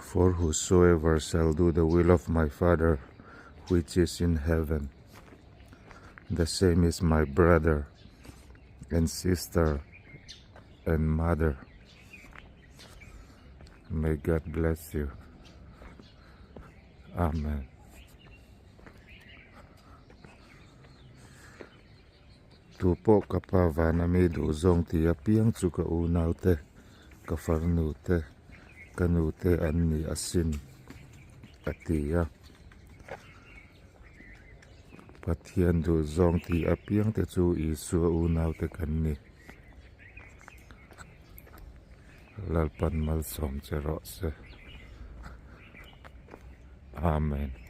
For whosoever shall do the will of my Father which is in heaven, the same is my brother and sister and mother. May God bless you. Amen. Tu pawh ka pa vana mi duh zawng tih apiang chu ka unau te, ka farnu te, ka nu te an ni asin, a ti a. Pathian duh zawng tih apiang te chu Isua unau te kan ni. Lalpan malsawm che rawh se. Amen.